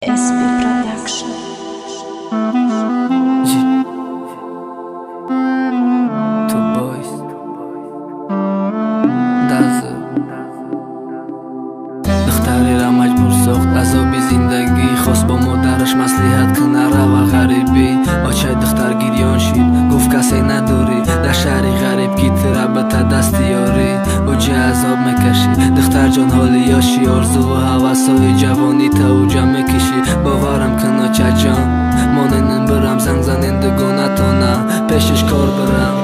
SP Production. Two boys. Даза. Духтареро маҷбур сохт азоби зиндагӣ, хост бо модараш маслиҳат куна рава ғарибӣ. Очаи духтар гирён шид, гуфт касе надорӣ дар шаҳри ғариб, ки тура ба та дасти ёрӣ. Уҷа азоб мекашӣ духтарҷон, ҳоли ёшӣ, орзуву ҳавасҳои ҷавонӣ та уҷа мекишӣ. Боварам кун очаҷон, моненам бирам, занг занен дугонатона, пешиш кор бирам.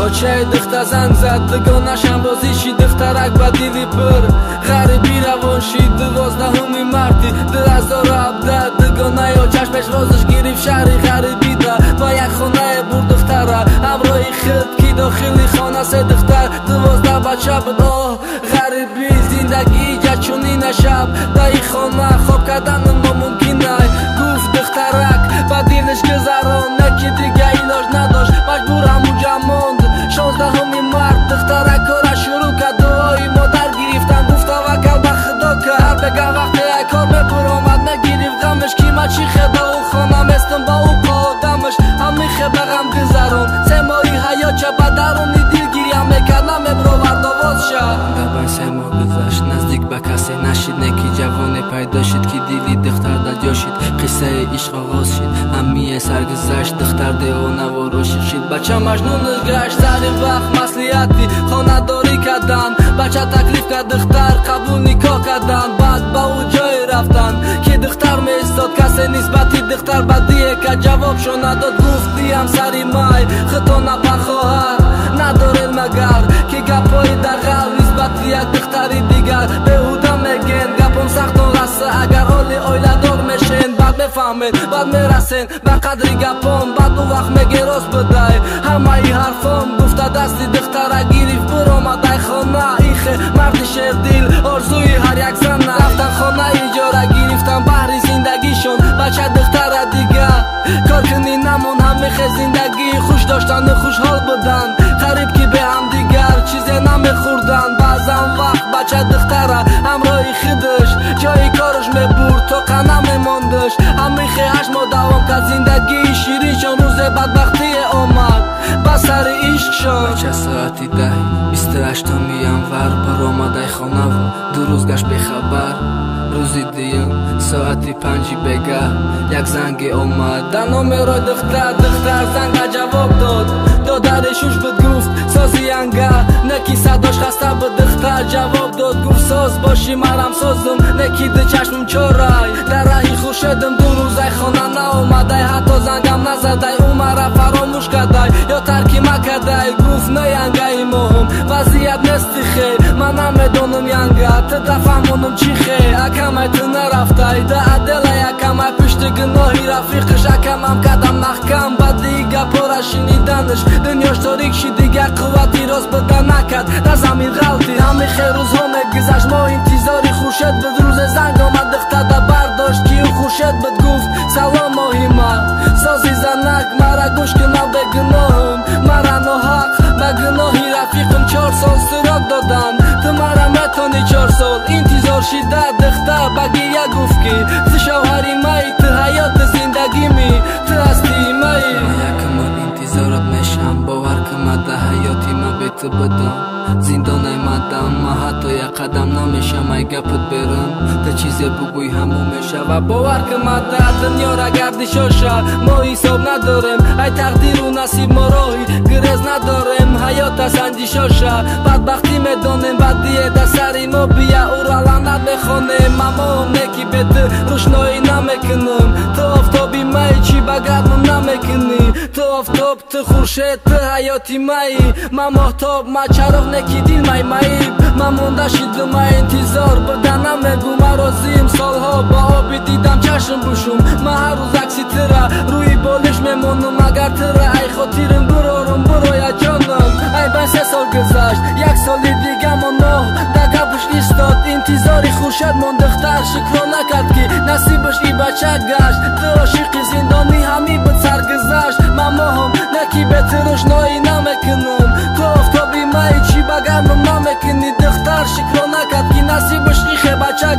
Очаи духтар занг зад, дугонашам розӣ шид, духтарак ба дили пур ғарибӣ равон шид. 12 марти 2017 дугонаи очаш пешвозиш гирифт шаҳри ғарибида, ба як хонае бурд духтара ҳамроҳи худ, ки дохили хона се духтар 12 бача буд. Оҳ, ғарибӣ, зиндагӣ ҷа чунина, шаб даи хона хоб карданам номумкинай, гуфт духтарак, ба дилиш гузарон, не ки дига илоҷ надошт, маҷбур ҳамунҷа монд. 16 март духтарак кора шурӯъ кард, дуои модар гирифтан, гуфт таваккал ба худо кард. Ҳар бега вақте ай кор мебуромад, мегирифт ғамш, ки ма чӣ хел ба ӯ хона местам, ба ӯ одамаш ҳамин хел ба ғам гузарон. 3 моҳи ҳаётча ба даруни дил гиря мекард, намебировард овозша. Дабай 3 моҳ гузашт, наздик ба касе нашид, не ки ҷавоне пайдо шид, ки дили духтар даҷо шид. Қиссаи ишқ оғоз шид, ҳамие саргузашт, духтар девонавор ошиқ шид, бача маҷнунаш гашт. Сари вақт маслиҳати хонадорӣ кардан, бача таклиф кард, духтар қабул никоҳ кардан. Баъд ба ӯ ҷое рафтанд, ки духтар меистод, касе нисбати духтар бадие кард, ҷавобшо надод. Гуфт диям сари май худтона пахоҳар надоред, магар ки гапҳои дағал нисбати як духтари дигар беҳуда меген. Гапом сахтон раса, агар ҳоли оиладор мешен, баъд мефаҳмед, баъд мерасен ба қадри гапом. Баъд ӯ вақт меге рост будай ҳамаи ҳарфом. Гуфта дасти духтара гирифт, биромадай хона. Ихе марди шердил, орзуи ҳар як зана. Рафтан хона иҷора гирифтан баҳри зиндагишон, бача духтара дига кор кунӣ намон. Ҳамихе зиндагии хуш доштану хушҳол будан, қариб ки бе ҳамдигар чизе намехӯрдан. Баъзан вақт бача духтара ҳамроҳи худаш ҷои кораш мебурд, тоқа намемондаш. Ҳамихе 8 моҳ давом кард зиндагии шириншон, рӯзе бадбахтие омад ба сари ишқшон. Бача соати 10 28 январ баромадай хонаву 2 рӯз гашт бехабар. Рӯзи дуюм соати 5 бегаҳ як занге омад дар номерои духтар. Духтар занга ҷавоб дод, додари шуш буд, гуфт сози янга, не ки садош хаста буд. Духтар ҷавоб дод, гуфт соз боши марам созум, не ки ду чашмум чорай. Дар раҳи хуршедам 2 рӯзай хона наомадай, ҳатто зангам назадай, ӯ мара фаромӯш кардай ё тарки макардай. Гуфт не янгаи моҳум, вазъият нести хел, ман намедонам янга, ту дафаҳмонам чӣ хел. Акамай ту нарафтай да аделай, акамай пушти гуноҳи рафиқиш, акамам кадам маҳкам. Баъди гапора шиниданаш дунёш торик шид, дигар қуввати рост буда накард, дар замин ғалтид. Ҳамин хел рӯзҳо мегузашт, мо интизори хуршед буд. Рӯзе занг омад, духтарда бардошт, ки ӯ хуршед буд. Гуфт салом моҳима, сози занак, мара гӯш кун, ман бегуноҳам, мара ноҳақ ба гуноҳи рафиқам 4 сол сирок доданд, ту мара метонӣ 4 сол интизор шида. Духтар ба гиря гуфт, ки ту шавҳари маи, ту ҳаёти зиндагими, ту ҳастии маи. Ман якумон интизорат мешам, бовар кун, ман дар ҳаёти ман бе ту будам зиндонай мадам, ман ҳатто як қадам намешам ай гапат берун, ту чизе бугӯй ҳамон мешава. Бовар кун, ман дар дунёра гардишоша мо ҳисоб надорем, ай тақдиру насиб мо роҳи гирез надорем. Ҳаёта санҷишоша бадбахтӣ медонем, бадие дар сари мо бия, ӯра лаънат мехонем. Аммо не ки бе ту рӯшноӣ намекунам, ту офтоби маи, чӣ ба гармам намекунӣ. Ту офтоб, ту хуршед, ту ҳаёти маи, ман моҳтоб, ман чароғ, не ки дил май маиб. Ман монда шидум, ман интизор буда намегӯ, ман розиим солҳо ба оби дидам чашм бушум. Ман ҳар рӯз акси тура рӯи болиш мемонам, агар тура ай хотирам бурорум, буроя ҷонам. Ай бай 3 сол гузашт, 1 соли дига мо ноҳ дар гапаш истод, интизори хуршед монд. Духтар шукро накард, ки насибаш и бача гашт, ту ошиқи зиндонӣ ҳамин буд саргузашт. Ман моҳам, не ки бе ту рӯшноӣ намекунам, ту офтоби Маи чӣ ба гармам намекунӣ? Духтар шукрона кард, ки насибаш ихе бача.